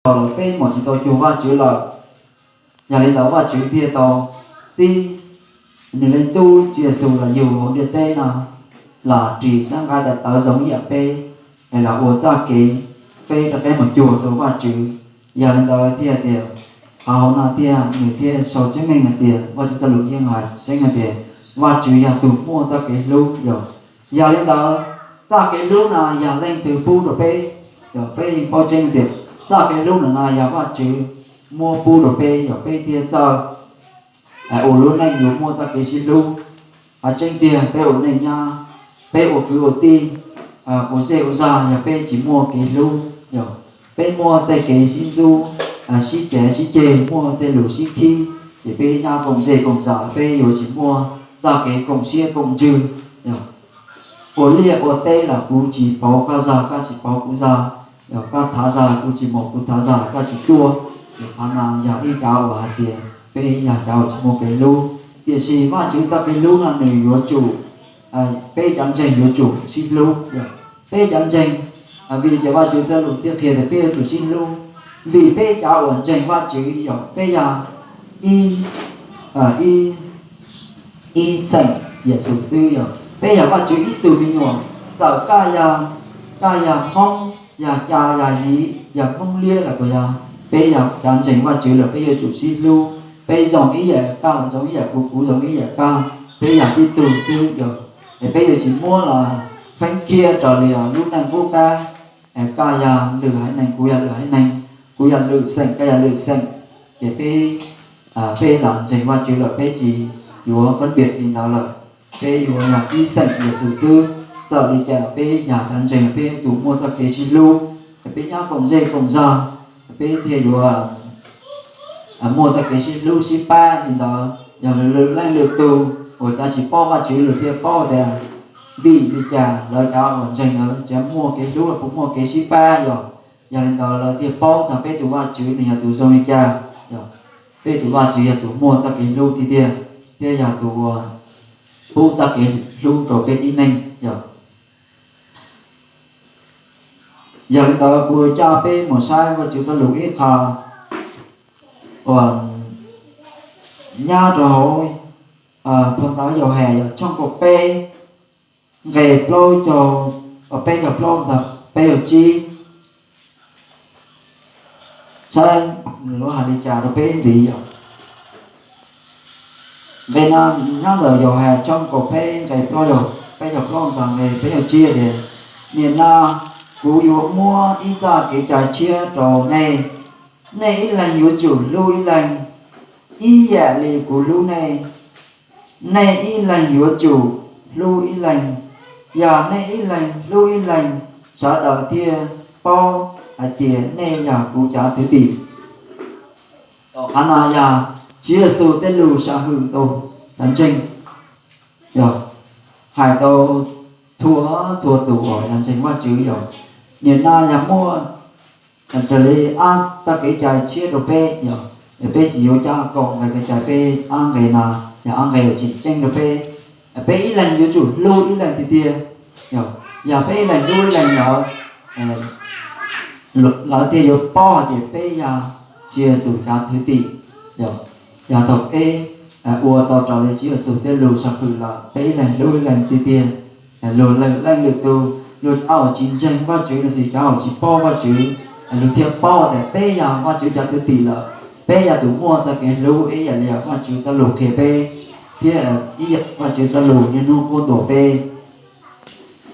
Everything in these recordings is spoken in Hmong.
Thaum lawm peb mam tsis tau cuag Vajtswv lawm. Yog li ntawd Vajtswv thiaj tau txib nws Leej Tub Tswv Yexus los yug hauv ntiaj teb no, los ris sab nqaij daim tawv zoo ib yam peb, es los ua txoj kev peb rov qab mus cuag rau Vajtswv. Yog li ntawd thiaj tias qhov hauv no thiaj nws thiaj sau tseeb meej hais tias Vajtswv txoj lus yeej hais tseeb hais tias Vajtswv yog tus muaj txoj kev hlub yom. Yog li ntawd txoj kev hlub no yog leej twg pub rau peb? Yog peb yeej paub tseeb tias txoj kev hlub no no yog Vajtswv muab pub rau peb, yog peb thiaj txawj ua lub neej yuav muaj txoj kev sib hlub. Qhov tseeb tiag peb ua neej nyob, peb ua kwv ua tij, ua zej ua zog yog peb tsis muaj kev hlub, yog peb muaj tej kev sib ntxub, sib cav sib ceg, muaj tej lus sib khib, ces peb nyob koom zej koom zos peb yuav tsis muaj txoj kev koom siab koom ntsws. Ua liaj ua teb los kuv tsis pauv koj zog, koj tsis pauv kuv zog, yog koj thov zog los kuv tsis mus kuv thov zog los koj tsis tuaj. Ces qhov no yog ib cov uas hais tias peb yog cov uas tsis muaj kev hlub. Tiam sis Vajtswv txoj kev hlub no nws yuav tsum, peb cov ntseeg yuav tsum sib hlub. Peb cov ntseeg, vim li cas Vajtswv txoj lus thiaj qhia tias peb yuav tsum sib hlub? Vim peb cov uas ntseeg Vajtswv yog peb yog ib, ib, ib xeem Yexus xwb, yog peb yog Vajtswv ib tug me nyuam. Txawm koj yog, koj yog Hmoob, yog Cai, yog Yiv, yog Hmoob Liab los puas yog, peb yog cov ntseeg Vajtswv lawm peb yuav tsum sib hlub. Peb zoo ib yam koj los zoo ib yam kuv, kuv zoo ib yam koj, peb yog tib tug xwb yog. Es peb yuav tsis muab los feeb khiab raws li lub neej qub qab, koj yog lwm haiv neeg, kuv yog lwm haiv neeg, kuv yog lwm xeem, koj yog lwm xeem. Ces peb, peb los ntseeg Vajtswv lawm peb tsis yuav feeb khiab li ntawd lawm. Peb yuav yog ib xeem Yexus xwb. Txawm li cas los peb yog cov ntseeg, peb yuav tsum muaj txoj kev sib hlub. Peb nyob koom zej koom zog, peb thiaj yuav muaj txoj kev sib hlub sib pab li ntawd. Yog lwm leej lwm tus uas cov tsis paub Vajtswv lawv thiaj paub tias vim li cas lawv cov uas ntseeg lawv tsis muaj kev hlub los puas muaj kev sib pab yom. Yog li ntawd lawv thiaj paub txog peb tus Vajtswv nws yog tus zoo li cas yom. Peb tus Vajtswv yog tus muaj txoj kev hlub tiag tiag, thiab yog tus uas pub txoj kev hlub rau peb tib neeg yom. Yog li ntawd kuv coj peb mus saib Vajtswv txoj lus ib qho uas nyob rau hauv phau ntawv Yauhas yog tshooj kaum peb nqe plaub caug, peb caug plaub txog peb caug tsib. Saib nws lub hais li cas rau peb ntxiv yom. Nqe no nyob ntawm Yauhas tshooj kaum peb nqe plaub caug, peb caug plaub txog nqe peb caug tsib tias, nim no kuv yuav muab ib txoj kev cai tshiab rau nej. Nej ib leeg yuav tsum hlub ib leeg ib yam li kuv hlub nej. Nej ib leeg yuav tsum hlub ib leeg. Yog nej ib leeg hlub ib leeg, sawv daws thiaj paub hais tias nej yog kuv cov thwj tim. Qhov no yog Tswv Yexus tej lus sam hwm rau cov ntseeg, yog hais rau txhua txhua tus uas yog ntseeg Vajtswv yom. Nim no yog muaj raws li ob txoj kev cai tshiab rau peb yom, es peb tsis yuav coj kaum nqe kev cai, peb ob nqe no yog ob nqe uas tseem ceeb rau peb. Peb ib leeg yuav tsum hlub ib leeg tiag tiag. Yog peb ib leeg hlub ib leeg lawm, lawv thiaj yuav paub hais tias peb yog Tswv Yexus cov thwj tim. Yog thaum peb ua tau raws li Tswv Yexus tej lus sam hwm lawm, peb ib leeg hlub ib leeg tiag tiag, luag lwm leej lwm tus, luag cov uas tsis ntseeg Vajtswv los sis cov uas tsis paub Vajtswv, luag thiaj paub tias peb yog Vajtswv cov thwj tim lawm, peb yog tus muaj txoj kev hlub ib yam li Vajtswv txoj lus qhia peb, thiab ib yam Vajtswv txoj lus niaj hnub qhuab ntuas peb.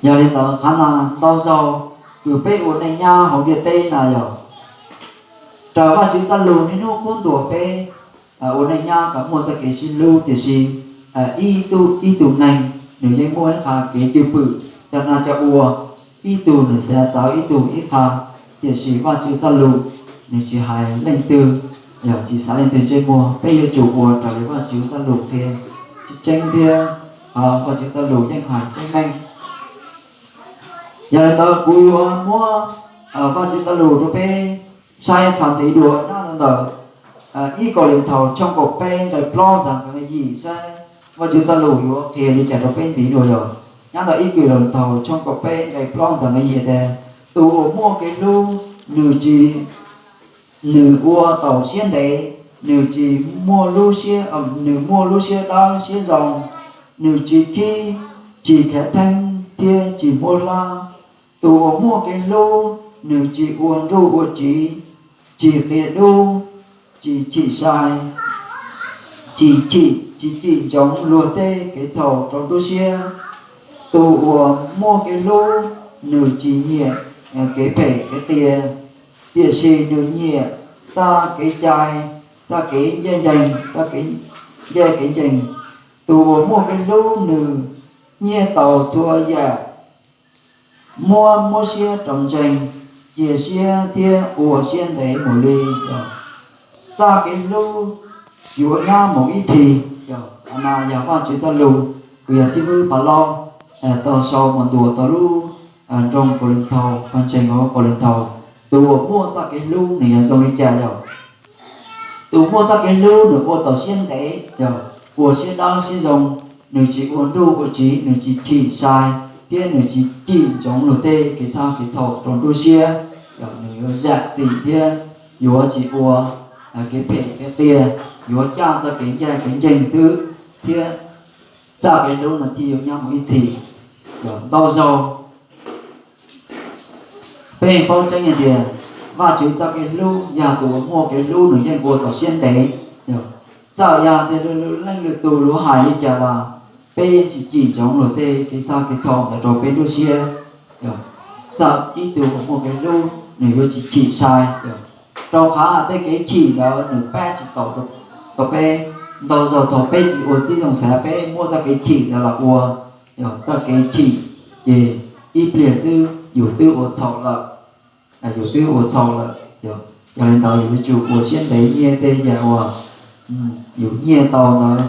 Yog li ntawd qhov no ntau zaus kws peb ua neej nyob hauv ntiaj teb no yog raws Vajtswv txoj lus niaj hnub qhuab ntuas peb ua neej nyob kom muaj txoj kev sib hlub, tiam sis ib tug ib tug neeg nws yeej muaj ib qho kev cwj pwm cov no cov ua, ib tug nws xav txawv ib tug ib qho, tiam sis Vajtswv txoj lus nws tsis hais leej twg, yog tsis xav leej twg ntsej muag. Peb yuav tsum ua raws li Vajtswv txoj lus qhia tseeb thiab, Vajtswv txoj lus yeej hais tseeb meej. Yog li ntawd kuv yuav muab Vajtswv txoj lus rau peb saib qhov ntxiv dua nyob ntawm ib Kauleethaus tshooj kaum peb nqe plaub txog nqe yim saib Vajtswv txoj lus yuav qhia li cas rau peb ntxiv dua yog nyob ntawm ib Kauleethaus tshooj kaum peb nqe plaub txog nqe yim tias, tus uas muaj kev hlub nws tsis nws ua taus siab ntev, nws tsis muaj lub siab, nws muaj lub siab dawb siab zoo, nws tsis khib, tsis khav theeb thiab tsis muab hlab. Tus uas muaj kev hlub, nws tsis ua nruj ua tsiv, tsis qia dub, tsis chim sai, tsis chim, tsis cim ntsoov luag tej kev txhaum rau nruab siab. Tus uas muaj kev hlub, nws tsis nyiam kev phem kev qias, tiam sis nws nyiam txoj kev cai, txoj kev ncaj ncees, txoj kev ncaj kev ncees. Tus uas muaj kev hlub, nws nyiaj tau txhua yam, muab muab siab rau ntseeg, cia siab thiab ua siab ntev mus li. Txoj kev hlub yuav nyab mus ib txhis. Qhov no yog Vajtswv txoj lus, kuv yog xib hwb Pavlov tau sau mus ntuas tau lub nroog Kaulinthaus, pawg ntseeg hauv Kaulinthaus. Tus uas muaj txoj kev hlub nws yog zoo li cas yog? Tus muaj txoj kev hlub nws ua taus siab ntev, yog ua siab dawb siab zoo, nws tsis ua nruj ua tsiv, nws tsis chim sai, thiab nws tsis cim ntsoov luag tej kev txhab kev txhaum rau nruab siab. Yog nws yuav zam txim thiab yuav tsis ua kev phem kev qias, yuav coj txoj kev ncaj kev ncees xwb, thiab txoj kev hlub no thiaj yuav nyob mus ib txhis. Yog ntau zaug peb paub tseeb hais tias Vajtswv txoj kev hlub, yog tus uas muaj kev hlub nws yeej ua taus siab ntev. Yog txawm yog tias lwm leej lwm tus yuav hais li cas los peb yeej tsis cim ntsoov luag tej kev txhab kev txhaum ntawd rau peb nruab siab. Yog txawm ib tug uas muaj kev hlub nws yuav tsis chim sai, yog rau qhov tej kev chim ntawd nws pab tsis tau, tau peb. Ntau zaug thaum peb tsis ua tib zoo xav peb muab txoj kev chim ntawd los ua, yog txoj kev chim, ces ib pliag xwb yus twb ua txhaum lawm, yus twb ua txhaum lawm. Yog li ntawd yus yuav tsum ua siab ntev nyiaj tej yam uas yus nyiaj tau ntawd,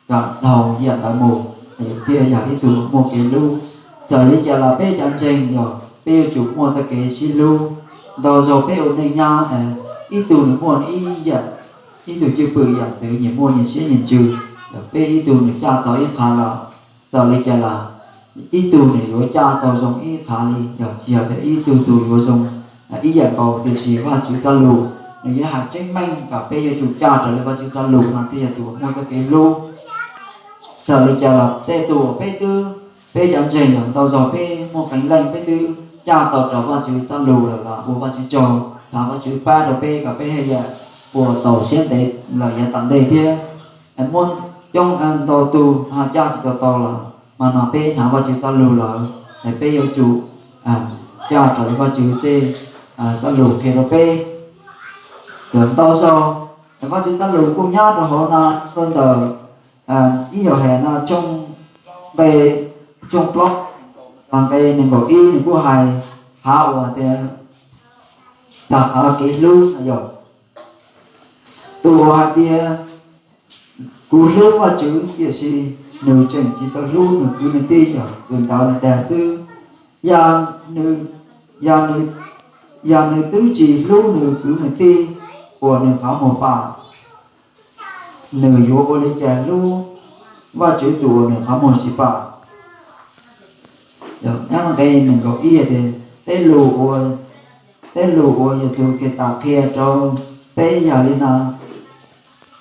kom dhau yam ntawd mus, yus thiaj yog ib tug muaj kev hlub. Txawm li cas los peb cov ntseeg yog peb yuav tsum muaj txoj kev sib hlub. Ntau zaug peb ua neej nyob, ib tug nws muaj ib yam, ib tug cwj pwm yam twg nyias muaj nyias siab nyias ntsws, yog peb ib tug nws coj tau ib qho los, txawm li cas los ib tug nws yuav coj tau zoo ib qho li. Yog tsis yog tias ib tug tus yuav zoo ib yam nkaus, tiam sis Vajtswv txoj lus nws yeej hais tseeb meej kom peb yuav tsum coj raws li Vajtswv txoj lus no thiaj yog tus muaj txoj kev hlub. Txawm li cas los tej tus uas peb twb, peb cov ntseeg yog ntau zaug peb muaj qee leej peb twb coj tau raws Vajtswv txoj lus lawm los ua Vajtswv tsaug, thov Vajtswv pab rau peb kom peb haj yam ua tau siab ntev lawm yav tom ntej thiab. Muaj coob ntau tus ho coj tsis tau tau los mas no peb hnav Vajtswv txoj lus lawm, es peb yuav tsum coj raws li Vajtswv tej txoj lus qhia rau peb. Ntau zaug Vajtswv txoj lus kuj nyob rau hauv no, ntawm ib Yauhas no tshooj nqe, tshooj plaub, nqe nees nkaum ib nws kuj hais qhov uas tias txog qhov kev hlub no yog tus uas hais tias kuv hlub Vajtswv tiam sis nws tseem tsis tau hlub nws kwv nws tij, yog tus ntawd nws dag xwb. Yog nws, yog nws, yog nws twb tsis hlub nws kwv nws tij uas nws qhov muag pom, nws yuav ua li cas hlub Vajtswv tus uas nws qhov muag tsis pom? Nyob nqe nees nkaum ib tias, tej lus uas, tej lus uas Yexus Khetos qhia rau peb yog li no: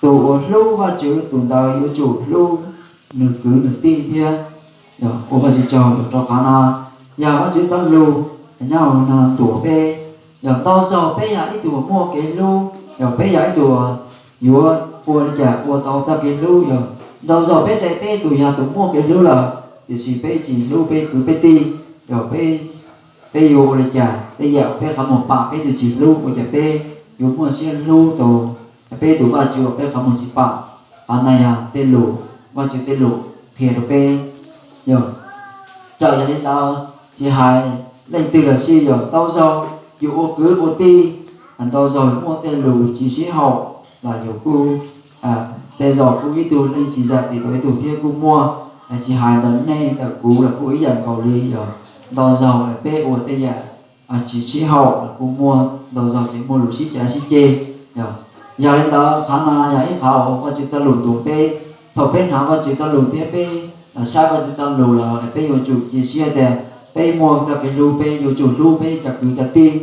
tus uas hlub Vajtswv tus ntawd yuav tsum hlub nws kwv nws tij thiab. Ua Vajtswv tsaug rau qhov no, yog Vajtswv txoj lus nyob hauv no ntuas peb. Yog ntau zaug peb yog ib tug muaj kev hlub, yog peb yog ib tug yuav ua li cas ua tau txoj kev hlub. Yog ntau zaug peb tias peb tus yog tus muaj kev hlub lawm, tiam sis peb tsis hlub peb kwv peb tij, yog peb, peb yuav ua li cas? Tej yam peb qhov muag pom peb twb tsis hlub, ua cas peb yuav muaj siab hlub tau peb tus Vajtswv uas peb qhov muag tsis pom? Qhov no yog tej lus, Vajtswv tej lus qhia rau peb. Yog, txawm yog li ntawd, tsis hais leej twg los xij, yog ntau zaug yus ua kwv ua tij, ntau zaug muaj tej lus tsis sib haum los yus kuj, tej zaug kuj ib tug leej tsis zam txim rau ib tug thiab kuj muaj. Tsis hais ntawm nej ntawm kuv los kuj ib yam nkaus li, yog ntau zaug peb ua tej yam tsis sib haum los kuj muaj, ntau zaug tseem muaj lus sib cav sib ceg. Yog, yog li ntawd qhov no yog ib qhov uas Vajtswv txoj lus ntuas peb. Thaum peb hnav Vajtswv txoj lus thiab peb saib Vajtswv txoj lus lawm, peb yuav tsum cia siab tias peb muaj txoj kev hlub, peb yuav tsum hlub peb cov kwv cov tij,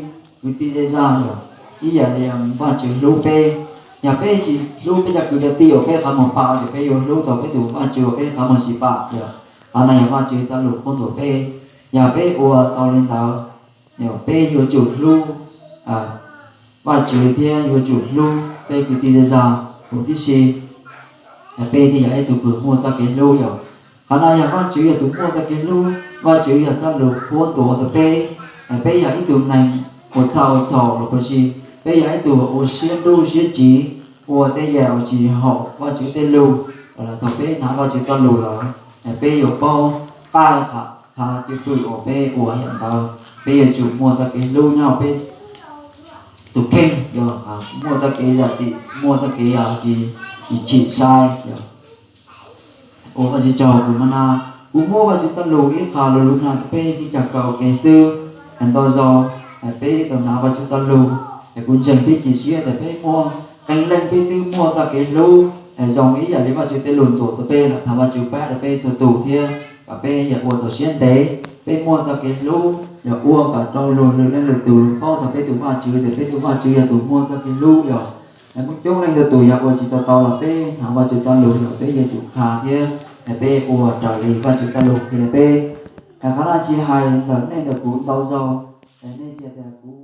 kwv tij zej zog. Yog, ib yam li Vajtswv hlub peb. Yog peb tsis hlub peb cov kwv cov tij uas peb qhov muag pam, ces peb yuav hlub tau peb tus Vajtswv uas peb qhov muag tsis pam. Yog qhov no yog Vajtswv cov lus qhuab ntuas peb. Yog peb ua tau li ntawd, yog peb yuav tsum hlub Vajtswv thiab yuav tsum hlub peb kwv tij zej zog huv tib si. Peb thiaj yog ib tug uas muaj txoj kev hlub yom. Qhov no yog Vajtswv yog tus muaj txoj kev hlub, Vajtswv yog cov lus qhuab ntuas rau peb. Peb yog ib tug neeg uas txhaum txhaum los puas tsis, peb yog ib tug ua siab nruj siab tsiv, ua tej yam uas tsis haum Vajtswv tej lus, los thaum peb hnav Vajtswv cov lus lawm, peb yuav paub qaj qhov cwj pwm uas peb ua yam ntawd. Peb yuav tsum muaj txoj kev hlub nyob peb tus kheej, yog muaj txoj kev zam txim, muaj txoj kev yog tsis, tsis chim sai. Ua Vajtswv tsaug, kuv hmo no kuv muab Vajtswv cov lus ib qho lus lus no rau peb sib cog kawm ua ke xwb. Ntau zaus peb tau hnav Vajtswv cov lus, kuv ntseeg thiab cia siab tias peb muaj, qee leej peb twb muaj txoj kev hlub zoo ib yam li Vajtswv tej lus ntuas rau peb lawm. Thov Vajtswv pab rau peb txhua tus thiab kom peb yog ua tau siab ntev, peb muaj txoj kev hlub, yog ua kom rau luag lwm leej lwm tus paub txog peb tus Vajtswv tias peb tus Vajtswv yog tus muaj txoj kev hlub yom. Muaj coob leej ntau tus yog ua tsis tau tau los peb hnav Vajtswv cov lus yog peb yuav tsum kha thiab peb ua raws li Vajtswv cov lus qhia rau peb. Qhov no tsis hais ntawm nej ntawm kuv ntau zaus, nej tsis tias kuv